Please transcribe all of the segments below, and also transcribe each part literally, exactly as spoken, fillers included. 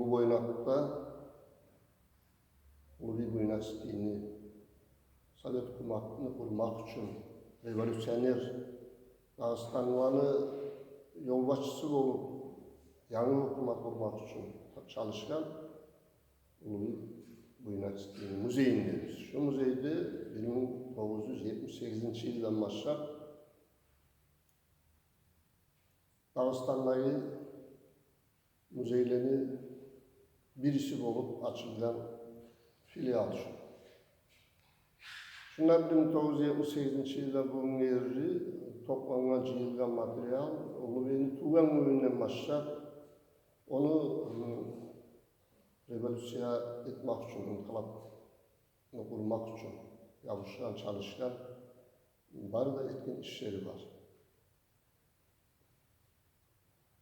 Буйнакда Уллубий Буйнакскийни, совет гьукуматны къурмакъ учун, революционер, дагъыстанлыланы ёлбашчысы болуп, янгы гьукумат къурмакъ учун чалышгъан Уллубий Буйнакскийни музейиндебиз. Шу музейде бир минг тогъуз юз етмиш сегизинчи йылдан башлап Дагъыстандагъы музейлени бириси болуп ачылгъан филиал шу. Шундан бир минг тогъуз юз етмиш сегизинчи йылдан бугюнге ерли топлангъан, жыйылгъан материал, Уллубийни тувгъан гюнюнден башлап, ону, м, революция этмек учун, инкъылапны къурмакъ учун ябушгъан, чалышгъан, бары да этген ишлери бар.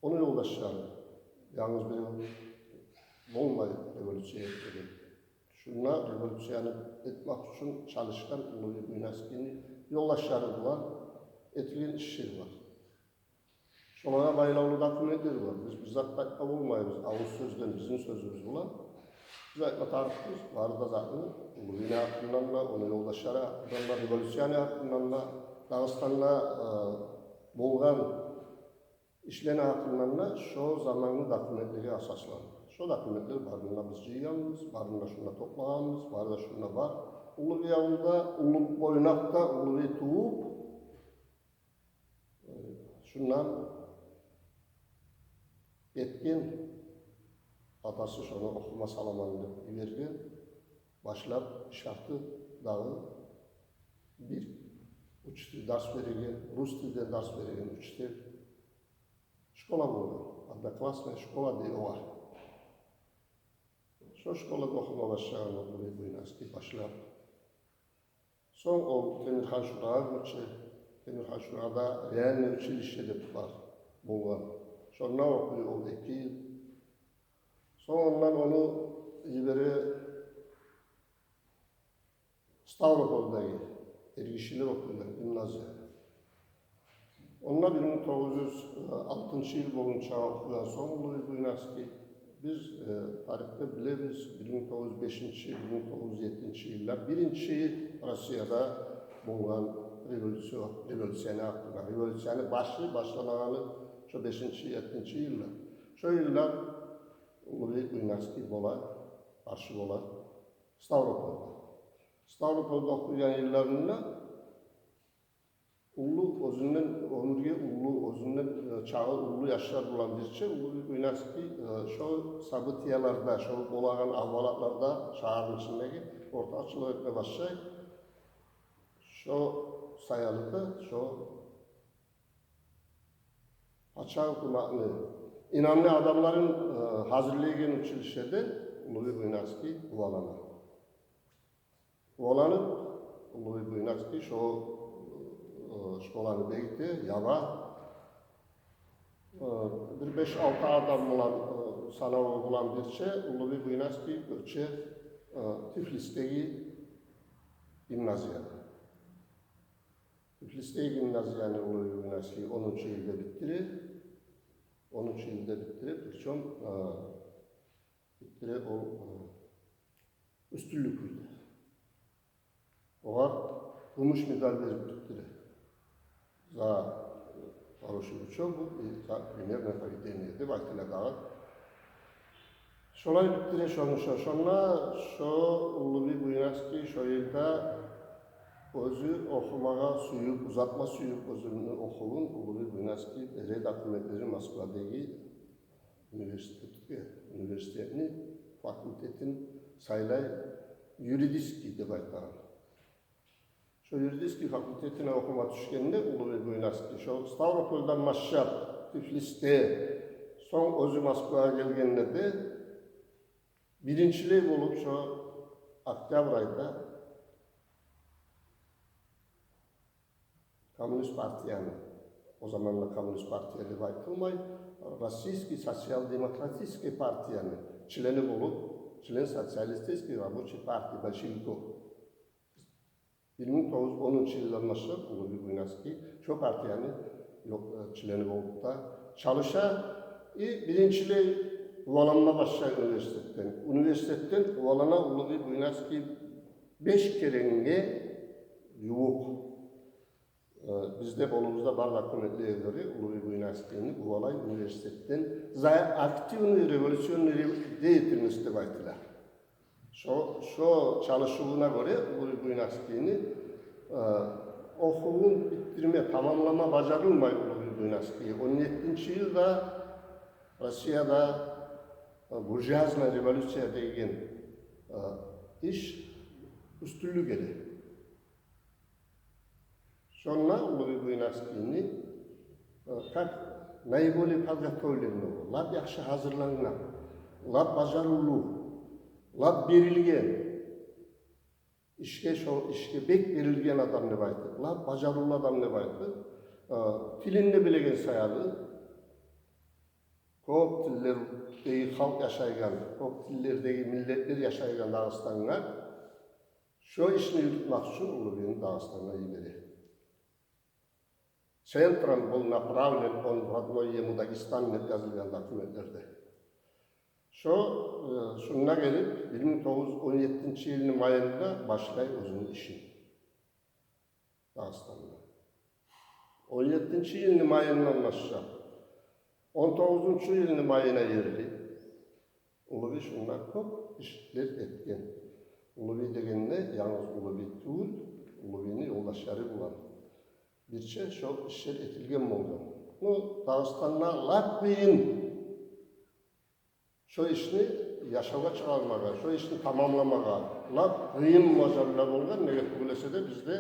Ону ёлдашлары, янгыз бирев болмай революция этмеген. Шунда революцияны этмек учун чалышгъан Уллубий Буйнакскийни ёлдашлары булан этилген ишлер бар. Шолагъа байлавлу документлер бар. Биз бир зат да айтма болмайбыз авуз сёзден, бизин сёзюбюз булан. Биз айтма тарыкъбыз бары да затны, Уллубийни гьакъындан да, ону ёлдашлары гьакъындан да, революцияны гьакъындан да, Дагъыстанда, э, болгъан ишлени гьакъындан да шо заманны документлеге асасланып. Шо документлер барын да биз жыйгъанбыз, барын да шунда топлагъанбыз, бары да шунда бар. Уллубий авулда, Уллубий Буйнакда Уллубий тувуп, э, шундан этген, атасы шону охума саламан деп йиберген, башлап Шаркъдагъы бир учитель дарс береген, рус тилден дарс береген учитель. Школа болгъан, одноклассная школа дей огъар. Шо школада охума башлагъан Уллубий Буйнакский башлап. Сонг ол Темирхан-Шурагъа гёче. Темирхан-Шурада реальное училище деп бар болгъан. Шонда охуй ол эки йыл. Сонг ондан ону йибере Ставропольдагъы эргишилер охуйгъан гимназия. Онда бир минг тогъуз юз алтынчы йыл болгъунча охугъан сонг Уллубий Буйнакский, биз, э, тарихде билебиз, бир минг тогъуз юз бешинчи, бир минг тогъуз юз етинчи йыллар биринчи Россияда болгъан революция, революцияны гьакъында, революцияны башы башланагъаны шо бешинчи, етинчи йыллар. Шо йыллар Уллубий Буйнакский бола, башы бола Ставропольда. Ставропольда охуйгъан йылларында уллу, оьзюнден оьмюрге уллу, оьзюнден, э, чагъы уллу яшлар булан бирче Уллубий Буйнакский, э, шо событияларда, шо болагъан агьвалатларда шагьарны ичиндеги ортакъчылыкъ этме башлай. Шо саялы да, шо пача гьукуматны инамлы адамларын, э, гьазирлейген училищеде Уллубий Буйнакский къувалана. Къуваланып, Уллубий Буйнакский шо, э, школаны бегите, яба. Э, бир беш-алты адам булан, э, санаву булан бирче Уллубий Буйнакский гёче, э, Тифлисдеги гимназиягъа. Тифлисдеги гимназияны Уллубий Буйнакский онунчу йылда битдире. Онунчу йылда битдире, причём, э, битдире ол, э, уьстюнлюк кюйде. Огъар гюмюш медаль берип битдире. За, э, хороший учёба и за примерное поведение деп айтыла дагъы. Шолай битдире шону шо. Шонда шо Уллубий Буйнакский шо йылда оьзю охумагъа сююп, узатма сююп оьзюню охувун, Уллубий Буйнакский бере документлерин Москвадагъы университетге, университетни факультетин сайлай, юридический деп айтагъан. Шо юридический факультетине охума тюшгенде Уллубий Буйнакский, шо Ставропольдан башлап Тифлисде, сонг оьзю Москвагъа гелгенде де, биринчилей болуп шо октябрь айда Коммунист партияны, о заманда Коммунист партия деп айтылмай, Российский социал-демократический партияны члени болуп, член Социалистической рабочей партии большевиков. Бир минг тогъуз юз онунчу йылдан башлап Уллубий Буйнакский шо партияны, ёкъ, э, члени болуп да чалыша. И биринчилей къуваланма башлай университетден. Университетден къувалана Уллубий Буйнакский беш керенге ювукъ. Э, бизде болубузда бар документлеге гёре, Уллубий Буйнакскийни къувалай университетден за активную революционную рев-, деятельность деп айтыла. Шо, шо чалышывуна гёре Уллубий Буйнакскийни, э, охувун битдирме, тамамлама бажарылмай Уллубий Буйнакскийге. Он еттинчи йылда Россияда, э, буржуазная революция деген, э, иш уьстюнлюк эди. Шонда Уллубий Буйнакскийни, э, как наиболее подготовленного, лап яхшы гьазирлангъан, лап бажарывлу, лап берилген ишге, шо ишге бек берилген адам деп айтып, лап бажарывлу адам деп айтып, э, тилин де билеген саялы, кёп тиллердеги халкъ яшайгъан, кёп тиллердеги миллетлер яшайгъан Дагъыстангъа шо ишни юрютмек учун Уллубийни Дагъыстангъа йибере. «Центром был направлен он в родной ему Дагестан» деп язылгъан документлерде. Шо, э, шунда гелип, бир минг тогъуз юз он еттинчи йылны майында башлай оьзюню ишин Дагъыстанда. Он еттинчи йылны майындан башлап, он тогъузунчу йылны майына ерли Уллубий шунда кёп ишлер этген. Уллубий дегенде янгыз Уллубий тюгюл, Уллубийни ёлдашлары булан бирче шо ишлер этилген болгъан. Ну, Дагъыстанда лап къыйын шо ишни яшавгъа чыгъармагъа, шо ишни тамамламагъа лап къыйын бажарыла болгъан. Неге тюгюл эсе де бизде,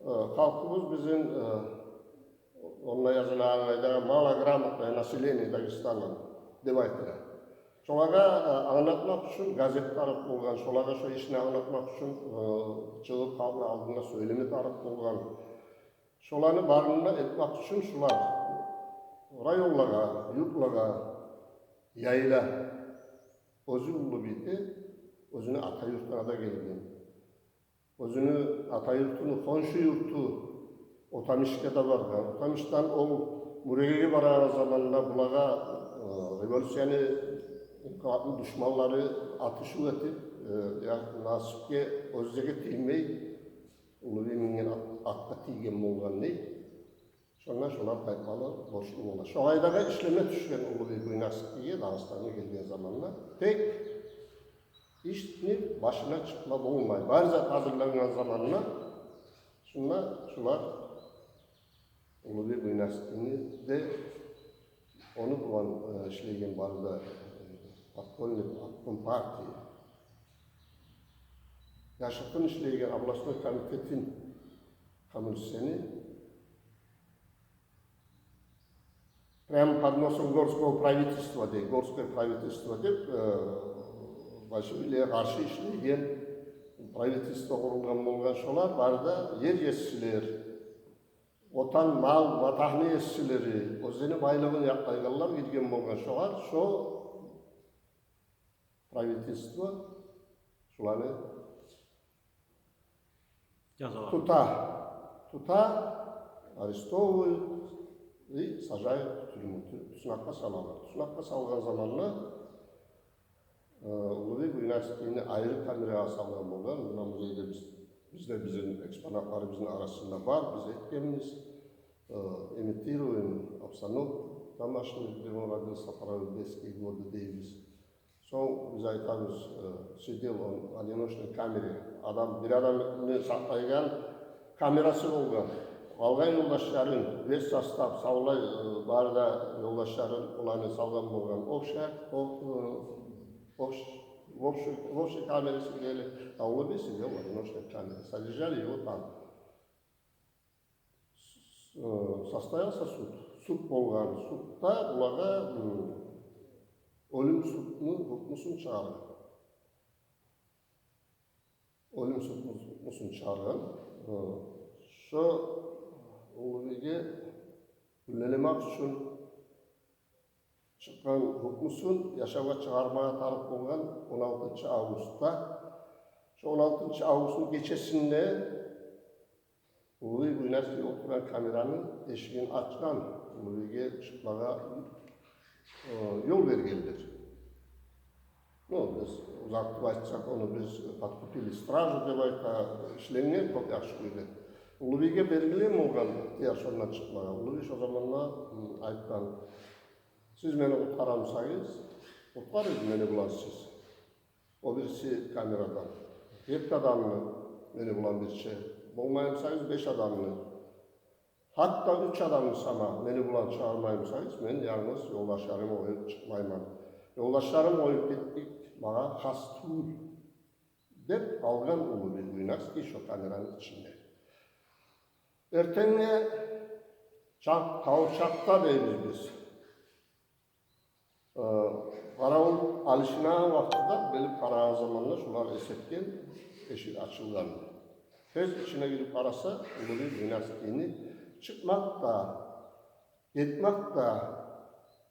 э, халкъыбыз бизин, э, онда язылагъан къайда, малограмотное население Дагестана деп айтыла. Шолагъа, э, англатмакъ учун газет тарыкъ болгъан, шолагъа шо ишни англатмакъ учун, э, чыгъып халкъны алдында сёйлеме тарыкъ болгъан. Шоланы барын да этмек учун шулар районлагъа, юртлагъа яйыла. Оьзю Уллубий де оьзюню ата юртуна да гелген. Оьзюню ата юртуну хоншу юрту Отамишге де баргъан. Отамишден ол Мюрегеге барагъан заманда булагъа, э, революцияны, инкъылапны душманлары атышыв этип, э, я, насипге, оьзлеге тиймей, Уллубий минген ат, атгъа тийген болгъан дей. Шондан шолар къайтмалы борчлу бола. Шо къайдагъа ишлеме тюшген Уллубий Буйнакскийге Дагъыстангъа гелген заманда. Тек ишни башына чыкъма болмай, бары зат гьазирлангъан заманда шунда шулар Уллубий Буйнакскийни де, ону булан, э, ишлейген бары да, э, подпольный обком партии, яшыртын ишлейген областной комитетин коммунистсени прямо под носом горского правительства дей, горское правительство деп, э, большевиклеге къаршы ишлейген правительство къурулгъан болгъан. Шолар бары да ер есилер, отан, мал, матагьны есилери, оьзлени байлыгъын якълайгъанлар гирген болгъан шолар, шо правительство шуланы Жазалар. Тута, тута, арестовывают и сажают в тюрьму. Тю-, туснакъгъа салалар. Туснакъгъа салгъан заманда, э, Уллубий Буйнакскийни айры камерагъа салгъан болгъан. Муна музейде биз, бизде бизин экспонатларыбызны арасында бар, биз этгенбиз. Э, имитируем обстановку тамошнюю, где он родился, провёл детские годы дейбиз. Сонг биз айтабыз, э, сидел он в одиночной камере. Адам, бир адамны сакълайгъан камерасы болгъан. Къалгъан ёлдашларын, весь состав, савлай, э, бары да ёлдашларын, оланы салгъан болгъан. Общая, о-, э, общ-, в общей, в общей камере сидели, а Уллубий сидел в одиночной камере. Содержали его там. С-, э, состоялся суд. Суд болгъан. Судда булагъа, м, оьлюм судну гьукмусун чыгъаргъан. Оьлюм судну гьукмусун чыгъаргъан. Э, шо Уллубийге гюллелемек учун чыкъгъан гьукмусун яшавгъа чыгъармагъа тарыкъ болгъан он алтынчы августда. Шо он алтынчы августну гечесинде Уллубий Буйнакский олтургъан камераны эшигин ачгъан, Уллубийге чыкъмагъа, э, ёл бергенлер. Ну, биз узатып айтсакъ, ону биз подкупили стражу деп айта, ишленген кёп яхшы кюйде. Уллубийге берилген болгъан ихтияр шондан чыкъмагъа. Уллубий шо заманда, м, айтгъан: «Сиз мени къутгъара бусагъыз, къутгъарыгъыз мени булан сиз. О бириси камерадан. Етти адамны мени булан бирче, болмай бусагъыз, беш адамны. Гьатта уьч адамны сама мени булан чыгъармай бусагъыз, мен янгыз ёлдашларымны къоюп чыкъмайман. Ёлдашларым къоюп гетмек магъа хас тюгюл», — деп къалгъан Уллубий Буйнакский шо камераны ичинде. Эртенге чакъ, къавшакъда дейбиз биз, э, къаравул алышынагъан вакътиде, билип къарагъан заманда шулар эс этген, эшик ачылгъан. Тез ичине гирип къараса, Уллубий Буйнакскийни чыкъмакъ да, гетмек де,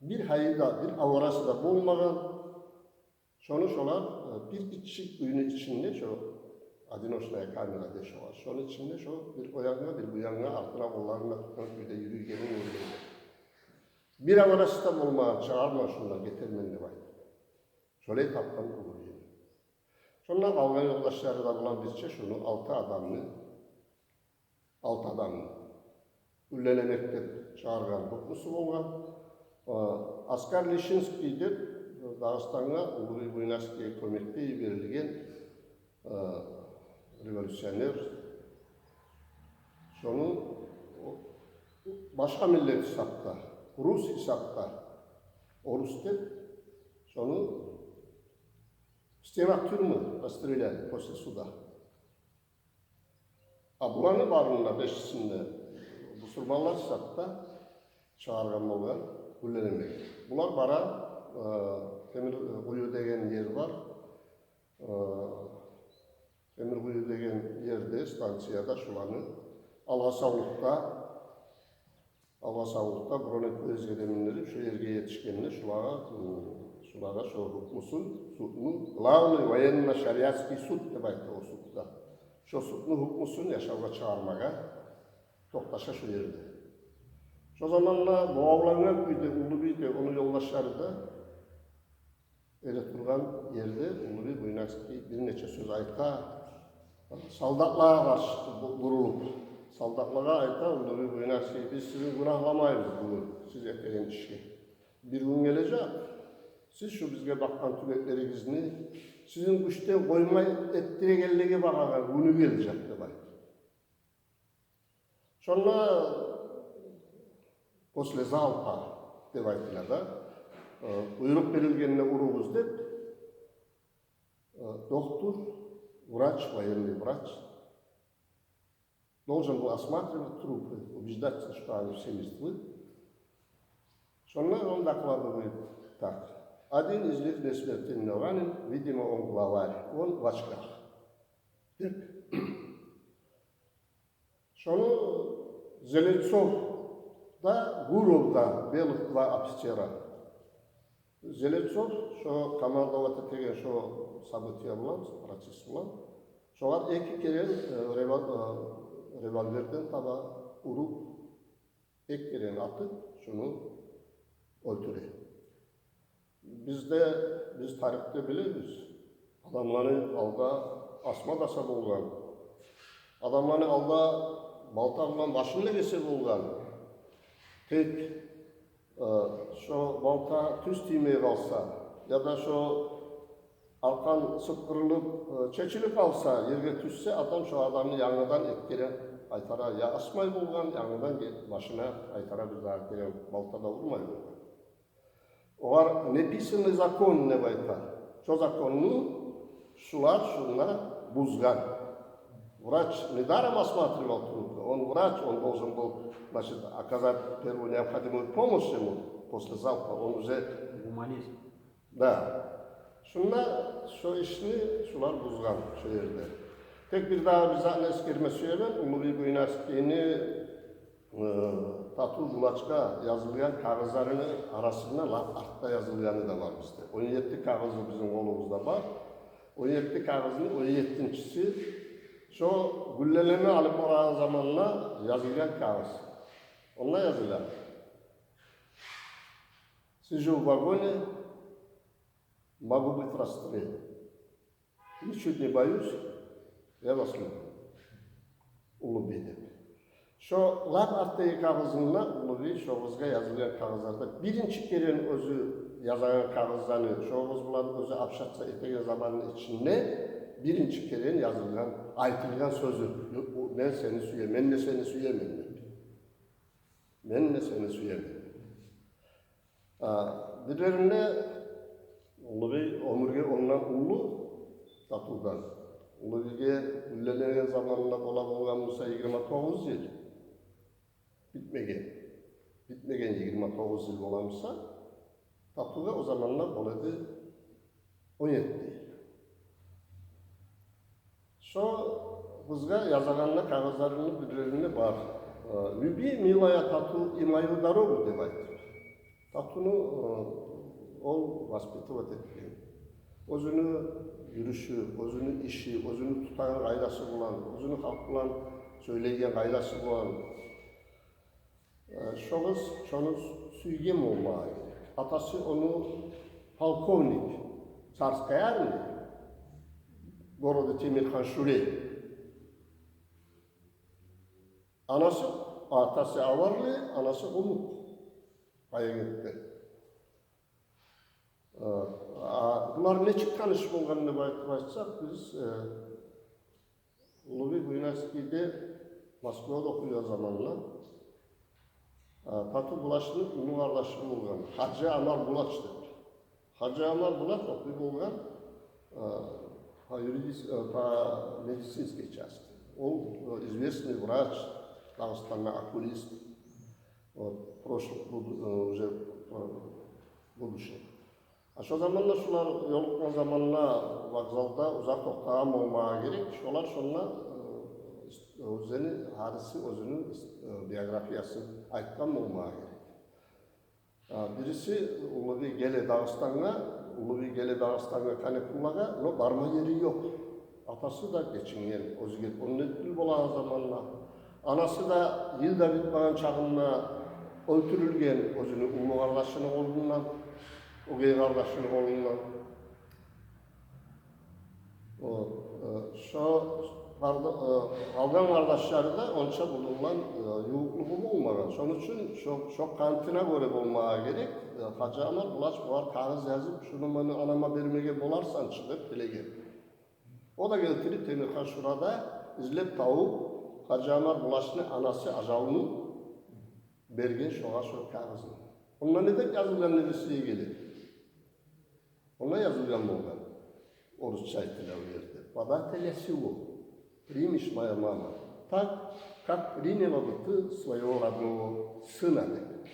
бир гьайы да, бир аварасы да болмагъан. Шону шолар, э, бир иччи уьйню ичинде, шо одиночная камера дей шогъар, шону ичинде шо бир о янгъа, бир бу янгъа, артына къолларын да тутгъан кюйде юрюйгенин гёргенде, бир аварасы да болмагъан, чыгъарман шундан, гетермен деп айтып. Шолай тапгъан Уллубийни. Шонда къалгъан ёлдашлары да булан бирче шуну алты адамны, алты адамны гюллелемек деп чыгъаргъан гьукмусу болгъан. Э, Оскар Лещинский деп Дагъыстангъа Уллубий Буйнакскийге кёмекге йиберилген, э, революционер. Шону о, башгъа миллет гьисапда, рус гьисапда, орус деп, шону в стенах тюрьмы расстреляли после суда. А буланы барын да бешисин де бусурманлар гьисапда чыгъаргъан болгъан гюллелемеге. Булар бара, э, Темир къую деген ер бар. Э, Темир къую деген ерде, станцияда шуланы алгъасавлукъда, алгъасавлукъда бронепоездге де миндирип, шо ерге етишгенде шулагъа, м, шулагъа шо гьукмусун, судну, главный военно-шариатский суд деп айта о судда. Шо судну гьукмусун яшавгъа чыгъармагъа токъташа шо ерде. Шо заманда бувавлангъан кюйде Уллубий де, ону ёлдашлары да эре тургъан ерде Уллубий Буйнакский бир нече сёз айта. Солдатлагъа къаршы бу-, бурулуп, солдатлагъа айта Уллубий Буйнакский: «Биз сизин гюнагьламайбыз бугюн сиз этеген ишге. Бир гюн гележек, сиз шу бизге бакъгъан тюбеклеригизни сизин гючден къоймай этдирегенлеге багъагъан гюню гележек», — деп айта. Шонда после залпа деп айтыла да, э, буйрукъ берилгенде уругъуз деп, э, доктор, врач, военный врач должен был осматривать трупы, убеждаться, что они все мертвы. Шонда он докладывает так: «Один из них не смертельно ранен, видимо, он главарь, он в очках». Так. Шону Зеленцов да, Гуров да, белых два офицера. Зеленцов шо командовать этеген шо события булан, процесс булан. Шогъар эки керен, э, револ-, э, револьверден таба уруп, эки керен атып, шуну оьлтюре. Бизде, биз тарихде билебиз, адамланы алда асма даса болгъан, адамланы алда балта булан башын да гесе болгъан. Тек, э, шо балта тюз тиймей къалса, яда шо аркъан сыпкъырылып, э, чечилип къалса, ерге тюшсе, адам шо адамны янгыдан эки керен къайтара я асмай болгъан, янгыдан ге-, башына къайтара бир дагъы керен балта да урмай болгъан. Огъар неписанный закон деп айта. Шо законну шулар шунда бузгъан. Врач недаром осматривал трупы. Он врач, он должен был, значит, оказать первую необходимую помощь ему после залпа. Он уже... Гуманист. Да. Шунда шо ишни шулар бузгъан шо ерде. Тек бир дагъы бир затны эсгерме сюемен. Уллубий Буйнакскийни, э, тату булачкъа язылгъан кагъызларыны арасында лап артда язылгъаны да бар бизде. Он етти кагъызы бизин къолубузда бар. Он етти кагъызны он еттинчиси шо гюллелеме алып барагъан заманда язылгъан кагъыз. Онда языла: «Сижу в вагоне, Могу быть расстрелом. Ничуть не боюсь, я вас люблю. Уллубий деп. Шо лап артдагъы кагъызында Уллубий шо къызгъа язылгъан кагъызларда биринчи керен оьзю язагъан кагъызланы, шо къыз булан оьзю общаться этеген заманны ичинде биринчи керен язылгъан, айтылгъан сёзю: «Мен сени сюемен, мен де сени сюемен», — деп. «Мен де сени сюемен». А, бирлеринде Уллубий оьмюрге ондан уллу Татувдан. Уллубийге уьйленеген заманында бола болгъан буса йигирма тогъуз йыл. Битмеген. Битмеген йигирма тогъуз йыл бола буса, Татувгъа о заманда бола эди он етти йыл. Шо къызгъа язагъанда кагъызларыны бирлеринде бар. Э, «Люби, милая, Тату и мою дорогу», — деп айтып. Татуну, э, ол воспитывать этген. Оьзюню юрюшю, оьзюню иши, оьзюню тутагъан къайдасы булан, оьзюню халкъ булан сёйлейген къайдасы булан. Э, шо къыз шону сюйген болмагъа герек. Атасы ону полковник царской армии, города Темирхан-Шуре. Анасы, атасы аварлы, анасы къумукъ. Баягъы гетди. Э, а булар нечик таныш болгъан деп айтып айтсакъ, биз, э, Уллубий Буйнакскийде Москвада охуйгъан заманда, э, Тату Булачны уллу къардашы болгъан, Хаджи Амар Булач деп. Хаджи Амар Булач охуй болгъан, э, по юридис-, э, по медицинской части. Ол, э, известный врач, Дагъыстанда окулист. Вот, прошлых, буду-, э, уже, э, будущих. А шо заманда шулар ёлукъгъан заманда вокзалда узакъ токътагъан болмагъа герек. Шолар шонда, э, ис-, оьзлени, гьариси оьзюню ис-, э, биографиясын айтгъан болмагъа герек. А бириси Уллубий геле Дагъыстангъа, Уллубий геле Дагъыстангъа каникуллагъа, но барма ери ёкъ. Атасы да гечинген, оьзю гетип он етти йыл болагъан заманда. Анасы да йыл да битмеген чагъында оьлтюрюлген оьзюню уллу къардашыны къолундан, оьгей къардашыны къолундан. О, э, шо къарда-, э, къалгъан къардашлары да онча булар булан, э, ювукълугъу болмагъан. Шону учун шо, шо къантына гёре болмагъа герек, э, Хаджи Амар Булач бугъар кагъыз язып, шуну мени анама бермеге боларсан чы деп тилеген. О да гелтирип, Темирхан-Шурада излеп тавуп, Хаджи Амар Булачны анасы ажалын берген шогъар шо кагъызны. Онда не деп язылгъан, не деп сизге геле? Онда язылгъан болгъан, орусча айтыла о ерде: «Податель я сего, примешь, моя мама, так, как приняла бы ты своего родного сына», — деп.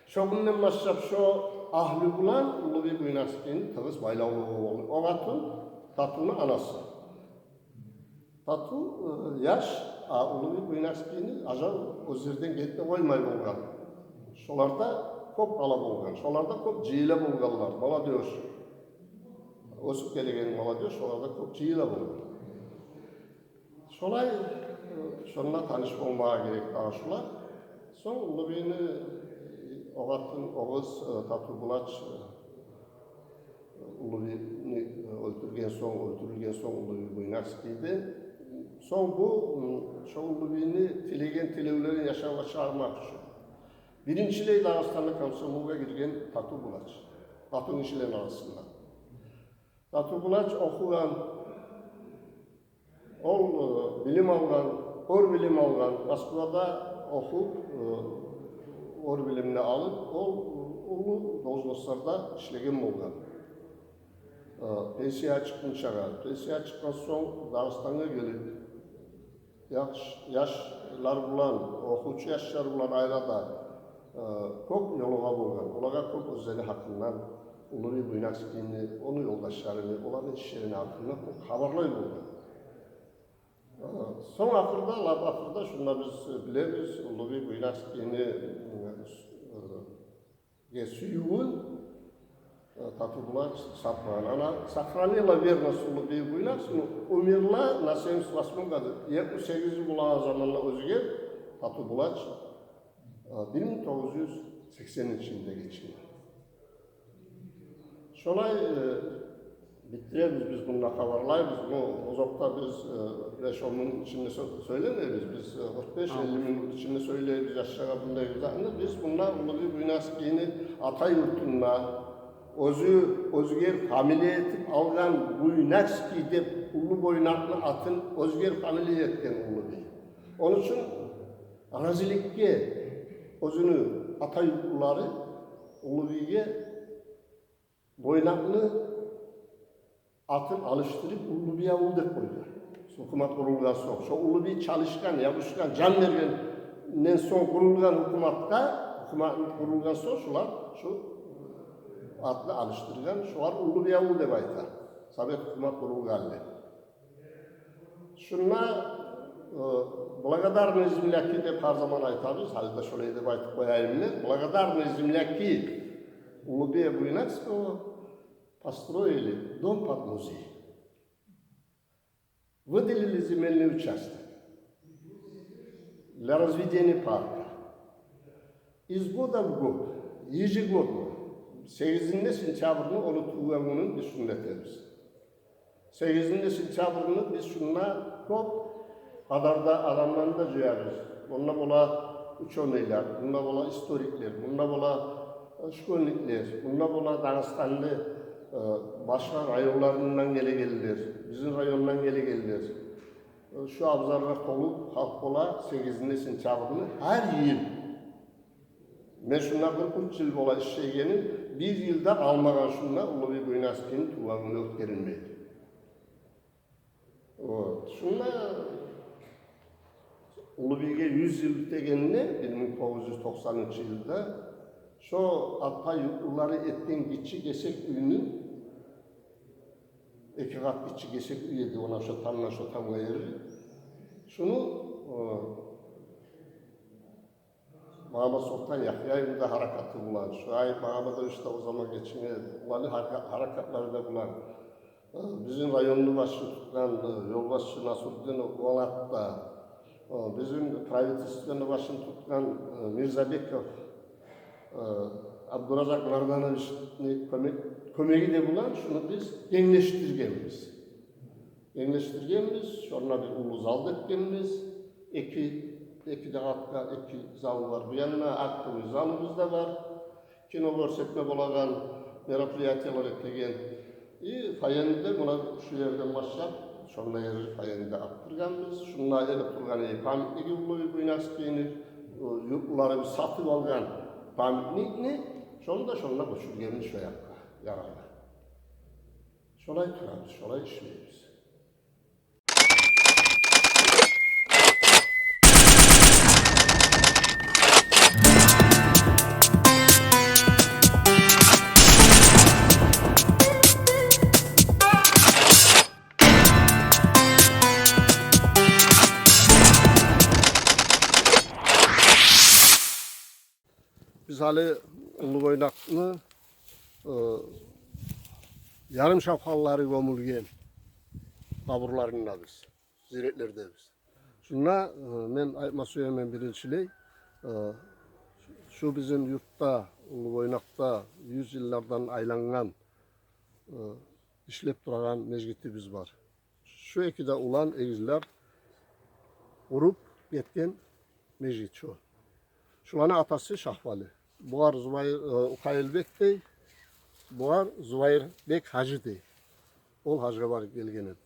Шо гюнден башлап шо агьлю булан Уллубий Буйнакскийни тыгъыс байлавлугъу болгъан. О къатын Татуну анасы. Тату, э, яш, а Уллубий Буйнакскийни ажал оьзлерден гетме къоймай болгъан. Шоларда кёп къала болгъан, шоларда кёп жыйыла болгъанлар, молодёжь. Оьсюп гелеген молодёжь шоларда кёп жыйыла болгъан. Шолай, э, шонда таныш болмагъа герек дагъы шулар. Сонг Уллубийни, э, о къатын, о къыз, э, Тату Булач, э, Уллубийни, э, оьлтюрген сонг, оьлтюрюлген сонг Уллубий Буйнакскийни. Сонг бу, м, шо Уллубийни тилеген тилевлерин яшавгъа чыгъармакъ учун биринчилей Дагъыстанны комсомолгъа гирген Тату Булач, къатын гишилени арасында. Тату Булач охугъан, ол, э, билим алгъан, оьр билим алгъан, Москвада охуп, э, оьр билимни алып, ол, э, уллу должностларда ишлеген болгъан. Э, пенсиягъа чыкъгъынчагъа, пенсиягъа чыкъгъан сонг Дагъыстангъа гелип, яш, яшлар булан, охувчу яшлар булан айрада, э, кёп ёлугъа болгъан. Олагъа кёп оьзлени гьакъындан, Уллубий Буйнакскийни, ону ёлдашларыны, оланы ишлерини гьакъындан кёп хабарлай болгъан. Э, сонг ахырда, лап ахырда, шунда биз билебиз, Уллубий Буйнакскийни, э, ге сюювюн, э, Тату Булач сатмагъан. Она сохранила верность Уллубию Буйнакскому, умерла на семьдесят восьмом году. Етмиш сегиз йыл болагъан заманда оьзюне Тату Булач, э, бир минг тогъуз юз сексенинчи йылда гечинген. Шолай, э, Битдиребиз биз мунда, хабарлайбыз. Бу узакъда биз, э, беш-он минут ичинде сё-, сёйлемейбиз. Биз, э, къыркъ беш-элли минут ичинде сёйлейбиз яшлагъа мундай затны. Биз мунда Уллубий Буйнакскийни ата юртунда оьзю, оьзгер фамилия этип алгъан Буйнакский деп, Уллу Бойнакъны атын оьзгер фамилия этген Уллубий. Ону учун разиликге оьзюню ата юртлулары Уллубийге Бойнакъны атын алышдырып, Уллубий авул деп къойду. Гьукумат къурулгъан сонг, шо Уллубий чалышгъан, ябушгъан, жан бергенден сонг къурулгъан гьукуматгъа, гьукумат къурулгъан сонг, шулар шу атны алышдыргъан, шогъар Уллубий авул деп айта. Совет гьукумат къурулгъанлы. Шунда, э, благодарные земляки деп гьар заман айтабыз, гьали де шолай деп айтып къояйым мен. Благодарные земляки Уллубия Буйнакского построили дом под музей. Выделили земельный участок для разведения парка. Из года в год, ежегодно, сегизинде сентябрны ону тувгъан гюнюн биз шунда этебиз. Сегизинде сентябрны биз шунда кёп къадарда адамланы да жыябыз. Мунда бола учёныйлар, мунда бола историклер, мунда бола, э, школьниклер, мунда бола Дагъыстанны, э, башгъа районларындан гелегенлер, бизин райондан гелегенлер. Э, шу абзарлар толуп халкъ бола сегизинде сентябрны гьар йыл. Мен шунда къыркъ уьч йыл бола ишлейгеним, бир йыл да къалмагъан шунда Уллубий Буйнакскийни тувгъан гюню оьтгерилмей. Вот. Шунда Уллубийге юз йыл дегенде, бир минг тогъуз юз токъсанынчы йылда, шо ата юртлулары этген гиччи гесек уьйню, эки къат гиччи гесек уьй эди, она шо тамдан шо тамгъа ерли. Шуну, э, Магьаммат-Солтан Яхъяевни де гьаракаты булан, Шуайып Магьамматович де о заман гечинген, оланы гьарка-, гьаракатлары да булан, э, бизин районну башын тутгъан, э, ёлбашчы Насруддинов Валат да, э, бизин правительствону башын тутгъан, э, Мирзабеков, э, Абдуразакъ Мардановични кёмек-, кёмеги де булан шуну биз генглешдиргенбиз. Генглешдиргенбиз, шонда бир уллу зал да этгенбиз. Эки, эки де къатгъа эки залы бар. Бу янда актовый залыбыз да бар. Кино гёрсетме болагъан, мероприятиялар этеген. И фойени де муна шу ерден башлап, шонда ер фойени де артдыргъанбыз. Шунда эли тургъан эди памятниги Уллубий Буйнакскийни, о, юртлуларыбыз сатып алгъан памятникни, шону да шонда гёчюргенбиз шо якъгъа, ярагъа. Шолай турабыз, шолай ишлейбиз. Биз гьали Уллу Бойнакъны, э, ярым шавхаллары гёмюлген къабурларындабыз, зиретлердебиз. Шунда, э, мен айтма сюемен биринчилей, э, шу бизин юртда, Уллу Бойнакъда юз йыллардан айлангъан, э, ишлеп турагъан межгитибиз бар. Шу эки де улан эгизлер къуруп гетген межгит шу. Шуланы атасы Шагьвали. Бугъар Зубайыр, э, Укъайылбек дей, бугъар Зубайырбек гьажи дей. Ол гьажгъа барып гелген эди.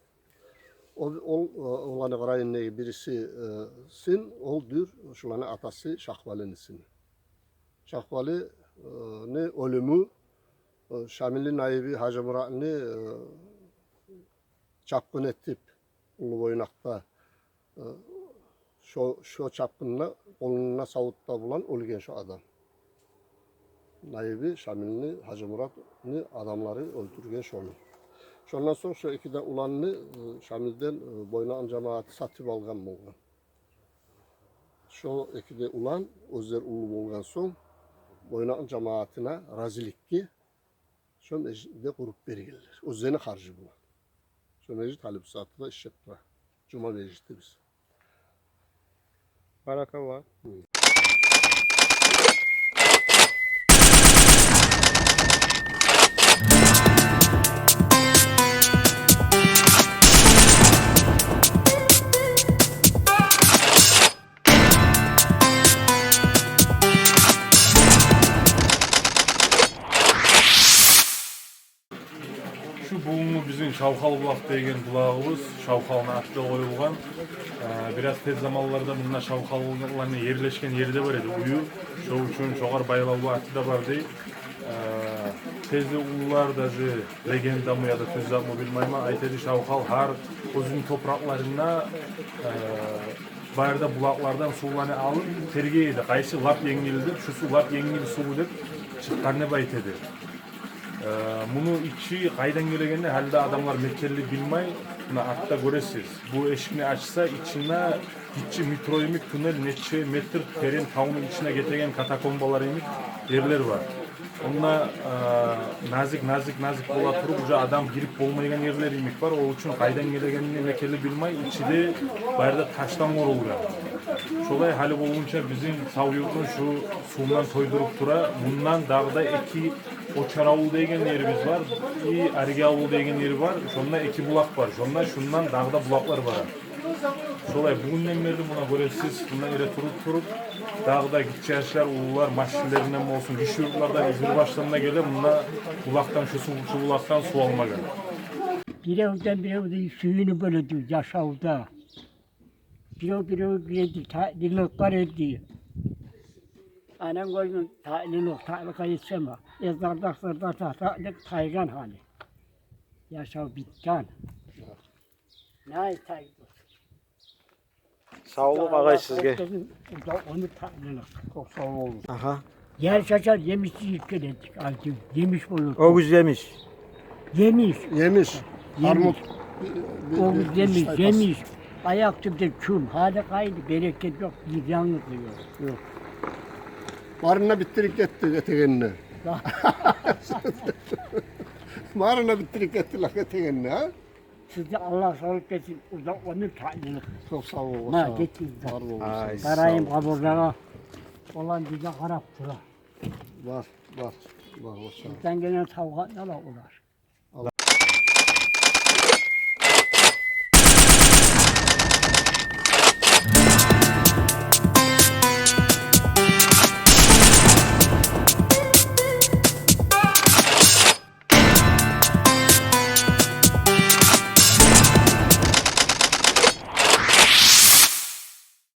Ол, ол, э, оланы къырыйындагъы бириси, э, син, ол дюр шуланы атасы Шагьвалини сини. Шагьвалини, э, оьлюмю, э, Шамилни наиби Гьажимуратны, э, чапгъын этип, Уллу Бойнакъда, э, шо, шо чапгъында къолунда савут да булан оьлген шо адам. Наиби Шамилни, Гьажимуратны адамлары оьлтюрген шону. Шондан сонг шо эки де уланны, э, Шамилден, э, Бойнакъны жамааты сатып алгъан болгъан. Шо эки де улан оьзлер уллу болгъан сонг, Бойнакъны жамаатына разиликге шо межитни де къуруп бергенлер оьзлени харжы булан. Шо межит гьали бу сагьатда да ишлеп тура. Жума межитибиз. Баракалла. Гьы. Шавхал булакъ деген булагъыбыз, Шавхалны аты да къоюлгъан. Э, бираз тез заманларда мунда шавхалланы ерлешген ери де бар эди, уьюр. Шо учун шогъар байлавлу аты да бар дей. Э, тезде уллулар, даже легендамы яда тюз затмы билмеймен, айта эди, Шавхал гьар оьзюню топуракъларында, э, бары да булакълардан сувланы алып тергей эди, къайсы лап енгил деп, шусу лап енгил сув деп чыкъгъан деп айта эди. Э, муну ичи къайдан гелегенни гьали де адамлар мекенли билмей. Муна артда гёресиз. Бу эшикни ачса, ичинде гиччи метро йимик туннель, нече метр терен тавну ичине гетеген катакомбалар йимик ерлер бар. Онда, э, назик, назик, назик бола туруп, уже адам гирип болмайгъан ерлер йимик бар. О учун къайдан гелегенни мекенли билмей, ичи де бары да ташдан къурулгъан. Шолай гьали болгъунча бизин Савюртну шу сувундан тойдуруп тура. Мундан дагъы да эки Очар авул деген ерибиз бар, и Ариге авул деген ери бар. Шонда эки булакъ бар. Шонда шундан дагъы да булакълар бар. Шолай бугюнден берли муна гёресиз, мунда эретуруп туруп, дагъы да гиччи яшлар, уллулар машинлеринден болсун, гиши юртлардан, Измир башларындан геле мунда булакъдан, шу сув, шу булакъдан сув алмагъа. Биревден биревге сююнюп оьледи яшавда. Бирев-бирев гирди, татлылыкъ бар эди. Анам гёрдюм, татлылыкъ, татлылыкъгъа етишемен. Эзарда, сырда татлылыкъ тайгъан гьали. Яшав битген. Не айтайым? Савлукъ, агъай, сизге. Ону татлылыкъ. Чокъ сав болугъуз. Агьа. Яр шашар, емиш жыйып геледик, алтын емиш болур. Оьгюз емиш. Емиш. Емиш. Емиш. Армут, оьгюз емиш, тайпасы. Емиш. Аякъ тюбде чум. Гьали къайда, берекет ёкъ, бир янгыз ёкъ. Ёкъ. Барын да битдирип гетди этегенни. Барын да битдирип гетди лакъ этегенни, гьа? Сизге Аллагь савлукъ берсин, узакъ оьмюр, татлылыкъ. Чокъ сав болугъуз. Ма, гетигиз. Бар болугъуз. Ай, сав болугъуз. Къарайым къабурларгъа. Олар бизге къарап тура. Бар, бар, бар, бар. Бизге гелген савгъатлар олар.